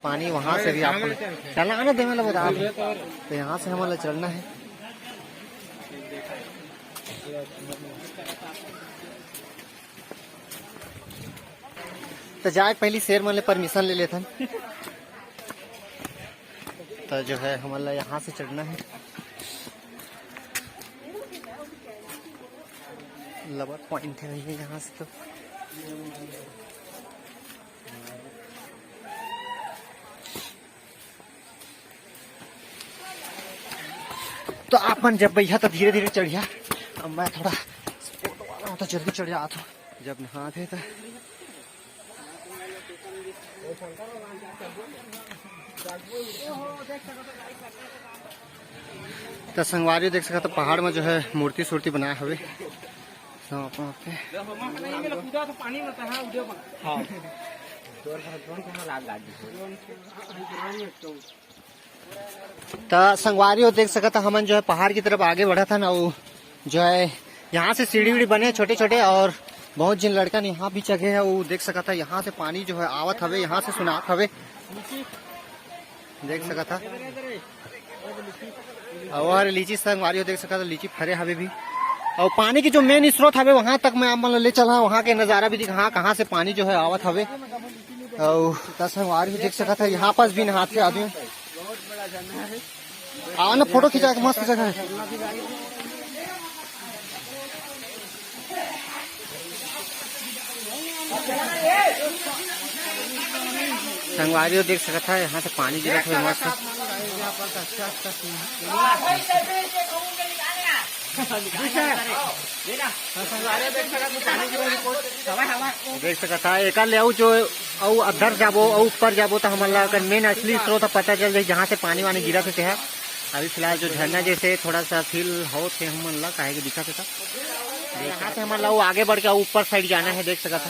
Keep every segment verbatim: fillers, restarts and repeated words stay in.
पानी वहाँ से भी आप चला आना देवे ला बता। तो यहाँ से हमन ला चढ़ना है। तो जाए पहली शेर मन ले परमिशन ले लेथन। तो जो है हमन ला यहाँ से चढ़ना है। लवर पॉइंट है भैया यहाँ से। तो तो आप मन जब बइहा तो धीरे धीरे चढ़िया। अब मैं थोड़ा स्पोर्ट वाला हूँ तो जल्दी चढ़ जात हूँ जब नहात है तो। तो संगवारी देख सकत हो पहाड़ में जो है मूर्ति सूर्ति बनाए हवे। सब अपन पे। त संगवारी हो देख सकत ह, हमन जो है पहाड़ की तरफ आगे बढ़त हन, अउ जो है यहाँ से सीढ़ी उढ़ी बने छोटे छोटे, और बहुत जिन लड़कन यहाँ भी चघे है, वो देख सकत ह यहाँ से पानी जो है आवत हवे, यहाँ से सुनात हवे, देख सकत ह। अउ हर लीची संगवारी हो देख सकत ह, लीची फरे हवे भी, अउ पानी की जो मेन स्रोत हवे वहाँ तक मैं आप मन ल ले चला, वहाँ के नज़ारा भी दिखा, कहाँ से पानी जो है आवत हवे। अउ त संगवारी हो देख सकत ह, यहाँ पास भी नहाथे आदमी। आवा ना, फोटो खिंचा के मस्त जगह है। संगवारी हो देख सकत ह, यहाँ से पानी गिरत हुए मस्त। देख सकत ह, एकर ले अउ जो अउ अंदर जाबो अउ ऊपर जाबो त हमन ला एकर मेन असली स्रोत ह पता चल जाही, जहाँ से पानी वानी गिरत हे तेहा। अभी फिलहाल जो झरना जैसे थोड़ा सा फील होत हे हमन ला, काहे कि दिखत हे त। यहाँ से हमन ला अउ आगे बढ़ के अउ ऊपर साइड जाना है, देख सकत ह।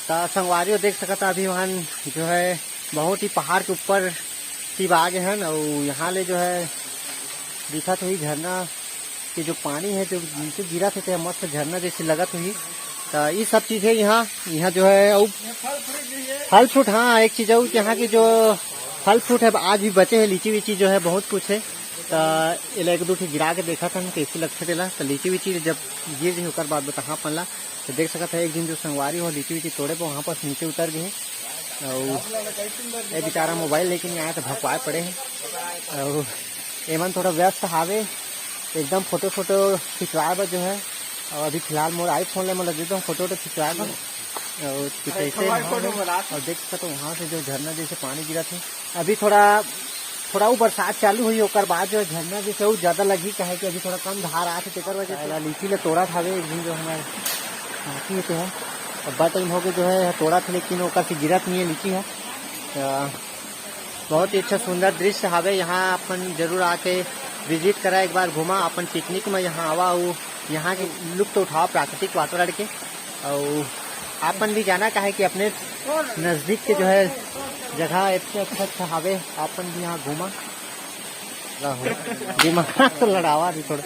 त संगवारी हो देख सकत ह, अभी वहाँ जो है बहुत ही पहाड़ के ऊपर टिबा गे हन, अउ यहाँ ले जो है दिखत हुई झरना के जो पानी है जो नीचे गिरत हे, ते मस्त झरना जैसे लगत हुई। त ई सब चीज है यहाँ, यहाँ जो है अउ फल फ्रूट, हाँ, एक चीज अउ कि यहाँ की जो फल फ्रूट है आज भी बचे हैं, लीची वीची जो है बहुत कुछ है। त एला एक दो ठे गिरा के देखत हन कैसे लगथे तेला। त लीची वीची जब गिर जाही ओकर बाद बताहा अपन ला। त देख सकत है एक दिन जो संगवारी हो लीची वीची तोड़े बर वहाँ पास नीचे उतर गए हे। अउ ए बेचारा मोबाइल लेके नहीं आया त भकवाए पड़े हे। अउ एमन थोड़ा व्यस्त हावे एकदम फोटो फोटो खिंचवाए बर जो है। अउ अभी फिलहाल मोर iPhone ले मोला दे दो फोटो वोटो खिंचवाए बर। अउ कुछ ऐसे अउ देख सकत हो वहाँ से जो झरना जैसे पानी गिरत हे। अभी थोड़ा थोड़ा अउ बरसात चालू होही ओकर बाद जो झरना जैसे अउ ज्यादा लगही, काहे कि अभी थोड़ा कम धार आत हे तेकर वजह से। लीची ले तोड़त हावे एक दिन जो हमारे साथी हे तेहा। अब्बड़ टाइम हो गए जो है तोड़त हे, लेकिन ओकर से गिरत नहीं है लीची है। अ, बहुत ही अच्छा सुंदर दृश्य हावे। यहाँ अपन जरूर आके विजिट करा, एक बार घूमा, अपन पिकनिक में यहाँ आवा, अउ यहाँ के लुत्फ उठावा प्राकृतिक वातावरण के। अउ अपन भी जाना, काहे कि अपने नजदीक के जो है जगह इतने अच्छा अच्छा हावे, अपन भी यहाँ घूमा। रहो। दिमाग तो लड़ावा भी थोड़ा।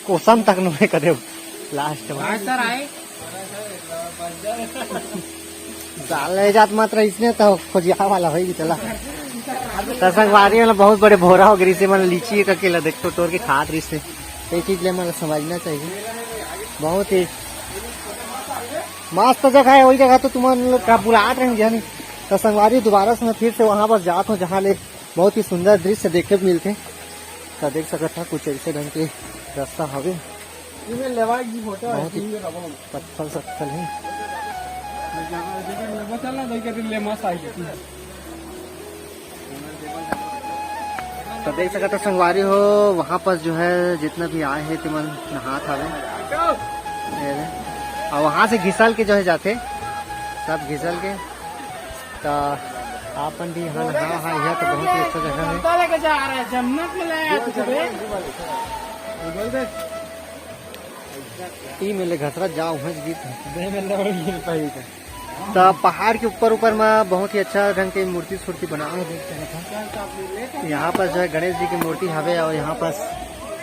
क्वेश्चन तक नहीं करे लास्ट में। हाँ, सर आए। साल ले जात मात्र इसने तो खोजिया वाला होई चला। त संगवारी वाला बहुत बड़े भोरा हो गई से मन लीची का केला देख तो तोड़ के खात रही से। ये चीज ले मन समझना चाहिए। बहुत ही मस्त जगह है, वही जगह तो तुम लोग का बुलात रहे जानी। तो संगवारी दोबारा से मैं फिर से वहाँ पर जात हूँ जहाँ ले बहुत ही सुंदर दृश्य देखे मिलते। तो देख सकत हा कुछ ऐसे ढंग के रास्ता हवे। इमे लेवा की फोटो बहुत ही पत्थल सत्थल है। तो देख सकत हा संगवारी हो, वहाँ पर जो है जितना भी आए हैं तिमन नहात हवे। ये ले। और वहाँ से घिसल के जो है जाते, सब घिसल के। तो आपन भी हाँ हाँ हाँ, यह तो बहुत ही अच्छा जगह है। जन्नत में लाया तुझे। ई मेले घसरा जाओ हंस गीत। तो पहाड़ के ऊपर ऊपर में बहुत ही अच्छा ढंग के मूर्ति सूर्ति बना हुआ देख सकत हा। यहाँ पर जो है गणेश जी की मूर्ति हवे और यहाँ पर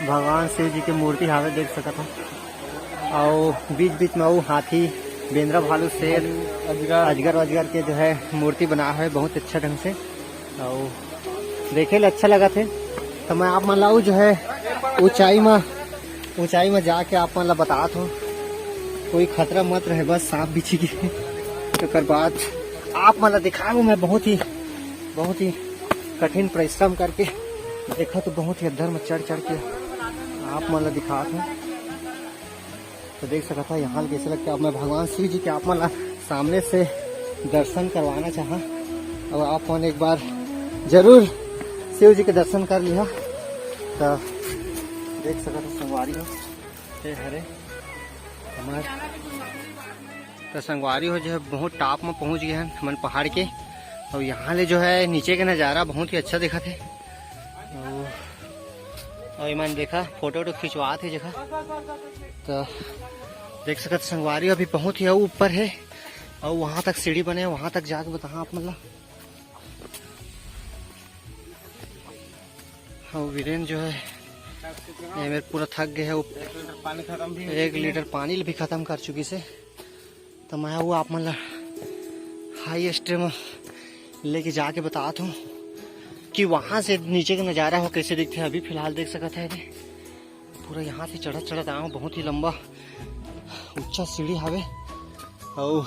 भगवान शिव जी की मूर्ति हवे देख सकत हा। अउ बीच बीच में वो हाथी, बेंदरा, भालू, शेर, अजगर। अजगर वजगर के जो है मूर्ति बना है बहुत अच्छा ढंग से। अउ देखे ले अच्छा लगत हे। तो मैं आप मन ला वो जो है ऊंचाई में, ऊंचाई में जाके आप मन ला बतात हूँ, कोई खतरा मत रहे, बस सांप बिच्छी के। ओकर बाद आप मन ला दिखाहूँ मैं बहुत ही, बहुत ही कठिन परिश्रम करके। देखा तो बहुत ही अद्धर में चढ़ चढ़ के आप मन ला दिखात हूँ। तो देख सकत हा यहाँ ले कैसे लगता है। अब मैं भगवान शिव जी के आप मन ला सामने से दर्शन करवाना चाहा। अब आप मन एक बार जरूर शिव जी के दर्शन कर लिहा। तो देख सकत हा संगवारी हो, ये हरे हमार। तो संगवारी हो जो है बहुत top में पहुँच गए हैं हमन पहाड़ के। और यहाँ ले जो है नीचे के नज़ारा बहुत ही अच्छा दिखत हे। और, और इमन देखा फोटो वोटो खिंचवात हे देखा। तो देख सकत संगवारी अभी बहुत ही ऊपर है और वहाँ तक सीढ़ी बने, वहाँ तक जाके बताहा आप मन ला। हाँ, वीरेन जो है ये मेरे पूरा थक गए है, वो एक लीटर पानी खत्म भी एक लीटर पानी भी खत्म कर चुकी से। तो मैं वो आप मन ला हाईएस्ट में लेके जाके बतात हूँ कि वहाँ से नीचे का नज़ारा हो कैसे दिखते हैं। अभी फिलहाल देख सकत है पूरा यहाँ से चढ़त चढ़त आया हूँ, बहुत ही लंबा ऊंचा सीढ़ी हवे। और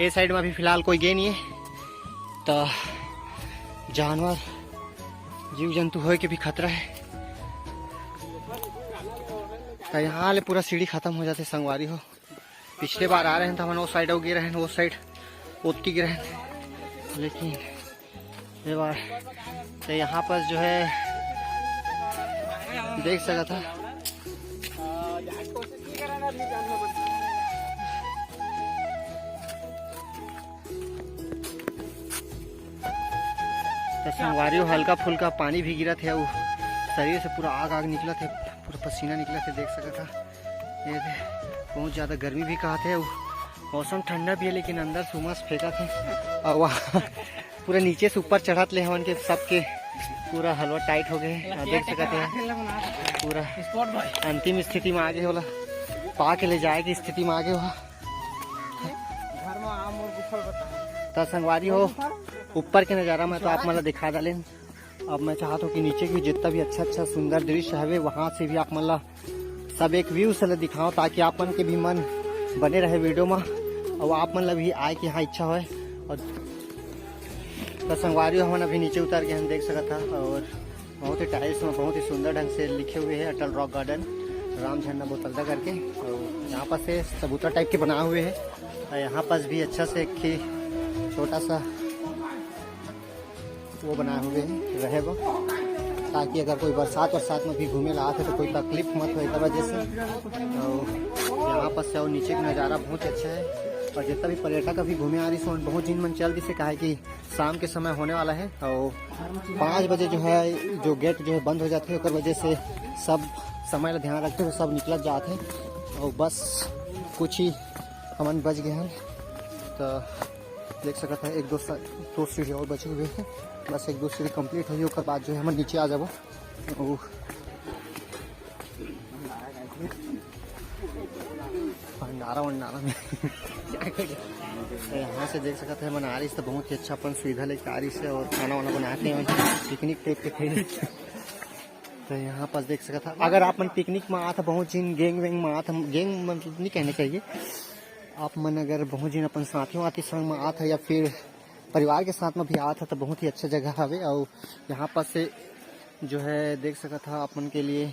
ये साइड में अभी फिलहाल कोई गे नहीं है, तो जानवर जीव जंतु होए के भी खतरा है। तो यहाँ ले पूरा सीढ़ी खत्म हो जाते संगवारी हो। पिछले बार आ रहे हैं तो हमन वो साइड गे रहे हैं, वो साइड ओत्ती गे रहे हैं, लेकिन ये बार तो यहाँ पर जो है देख सकत हा। तो संगवारी हो, हल्का फुल्का पानी भी गिरत हे, अउ शरीर से पूरा आग आग निकलत हे, पूरा पसीना निकलत हे, देख सकत हा। ये दे, बहुत ज़्यादा गर्मी भी कहत हे, अउ मौसम ठंडा भी है, लेकिन अंदर से उमस फेंकत हे। और वहाँ पूरा नीचे से ऊपर चढ़त ले हमन के सबके पूरा हलवा टाइट हो गए हे। और देख सकत हे पूरा अंतिम स्थिति में आ गए हे, ओला पा के ले जाए के स्थिति में आ गए हे। तो संगवारी हो, ऊपर के नज़ारा मैं तो आप मन ला दिखा डालेन। अब मैं चाहत हूँ कि नीचे की जितना भी अच्छा अच्छा सुंदर दृश्य हवे, वहाँ से भी आप मन ला सब एक व्यू से ला दिखाओ, ताकि आप मन के भी मन बने रहे वीडियो में और आप मन ला भी आए के यहाँ इच्छा होए। और तो संगवारी हो, हमन अभी नीचे उतर के हम देख सकत हा और बहुत ही टाइल्स में बहुत ही सुंदर ढंग से लिखे हुए हैं अटल रॉक गार्डन राम झंडा बोतलदा करके। और यहाँ पर से चबूतरा टाइप के बनाए हुए हैं और यहाँ पास भी अच्छा से एक ही छोटा सा वो बनाए हुए हैं रहे वो, ताकि अगर कोई बरसात वरसात में भी घूमे ला आथे तो कोई तकलीफ मत हो एकर वजह से। और यहाँ पर से और नीचे का नज़ारा बहुत अच्छा है और जितना भी पर्यटक अभी घूमे आ रही सो बहुत जिन मन चल दिसे, काहे कि शाम के समय होने वाला है और पाँच बजे जो है जो गेट जो है बंद हो जाते हैं, ओकर वजह से सब समय ला ध्यान रखते हुए सब निकलत जात है। और बस कुछ ही हमन बच गए हैं, तो देख सकत है एक दो सा-, दो सीढ़ी और बचे हुए हैं, बस एक दो सीढ़ी कंप्लीट होही, ओकर बाद जो है हमन नीचे आ जाबो। ओ, भंडारा वंडारा में तो यहाँ से देख सकत है, मन आ रही तो बहुत ही अच्छा अपन सुविधा लेके आ रही से और खाना वाना बना के पिकनिक टाइप के खाई। तो यहाँ पास देख सकत है, अगर आप मन पिकनिक में आत है, बहुत झिन गैंग वैंग में आत है, गैंग मतलब नहीं कहना चाहिए, आप मन अगर बहुत झिन अपन साथियों आती संग में आत है या फिर परिवार के साथ में भी आत है तो बहुत ही अच्छा जगह हवे। और यहाँ पास से जो है देख सकत हा अपन के लिए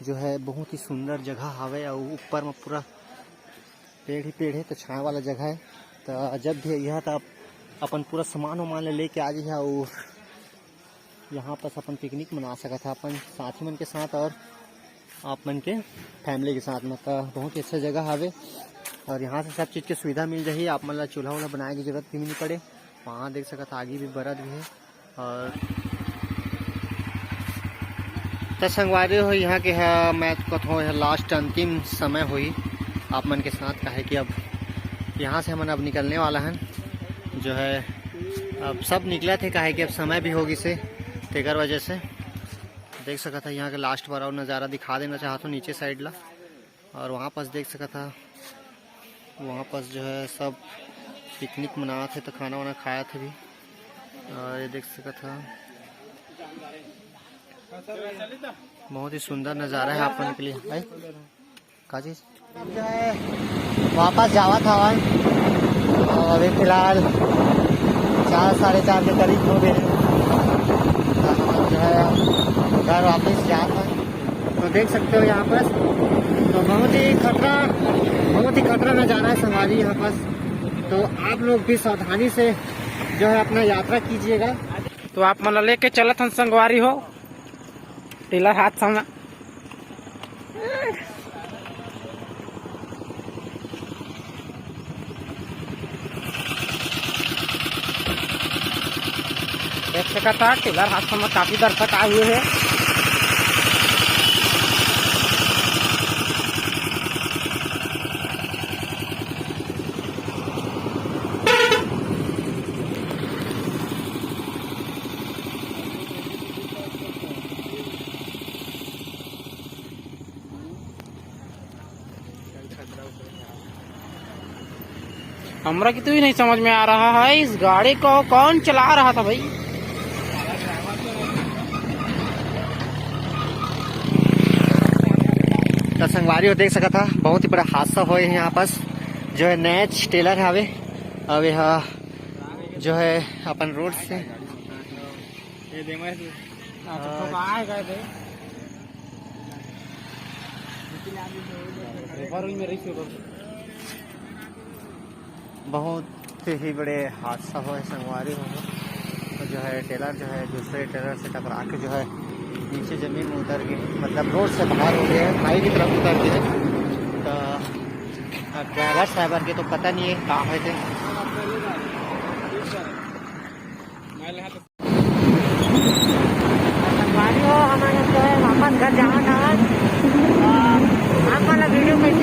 जो है बहुत ही सुंदर जगह हवे और ऊपर में पूरा पेड़ ही पेड़ है तो छाया वाला जगह है। तो जब भी यह तो आप अपन पूरा सामान वामान ले लेके आ जाइए और यहाँ पास अपन पिकनिक मना सकत हा अपन साथी मन के साथ और आप मन के फैमिली के साथ में। तो बहुत ही अच्छा जगह हवे और यहाँ से सब चीज़ के सुविधा मिल जाही। आप मन ला चूल्हा वूल्हा बनाए के जरूरत भी नहीं पड़े। वहाँ देख सकत हा आगी भी बरत भी है। और त संगवारी हो, यहाँ के है, मैं तो कहत हूँ, यह लास्ट अंतिम समय होही आप मन के साथ, काहे कि अब यहाँ से हमन अब निकलने वाला हन, जो है अब सब निकलत हे, काहे कि अब समय भी हो गिस हे, तेकर वजह से देख सकत है यहाँ के लास्ट बार और नज़ारा दिखा देना चाहत हूँ नीचे साइड ला। और वहाँ पास देख सकत हा, वहाँ पास जो है सब पिकनिक मनावत हे, तो खाना वाना खात हे भी। और ये देख सकत हा, बहुत ही सुंदर नज़ारा है आप मन के लिए। आए? का चीज? अब जो है वापस जावत हवन। और अभी फिलहाल चार, साढ़े चार के करीब हो गए हैं। तो हम जो है घर वापस जात हन। तो देख सकते हो यहाँ पर तो बहुत ही खतरा, बहुत ही खतरा नज़ारा है संगवारी यहाँ पास। तो आप लोग भी सावधानी से जो है अपना यात्रा कीजिएगा। तो आप मन ला लेके चलत हन संगवारी हो, टेलर हादसा में। देख सकत हा, टेलर हादसा में काफी दर्शक आए हुए हैं। हमरा की तो ही नहीं समझ में आ रहा है, इस गाड़ी को कौन चला रहा था भाई। तो संगवारी हो देख सकत हा, बहुत ही बड़ा हादसा होए हे यहाँ पास। जो है नैच टेलर हवे, अब यह जो है अपन रोड से ये दे मैं आप तो बाहर गए थे। ऊपर में रही थी। बहुत ही बड़े हादसा हुआ है संगवारी हो। तो जो है टेलर जो है दूसरे टेलर से टकरा के जो है नीचे जमीन में उतर गए, मतलब रोड से बाहर हो गए, खाई की तरफ उतर गए। तो अब ड्राइवर साहब के तो पता नहीं है कहाँ है थे। संगवारी हो, हमन जो है वापस घर जावत हवन। आप मन ला वीडियो कैसे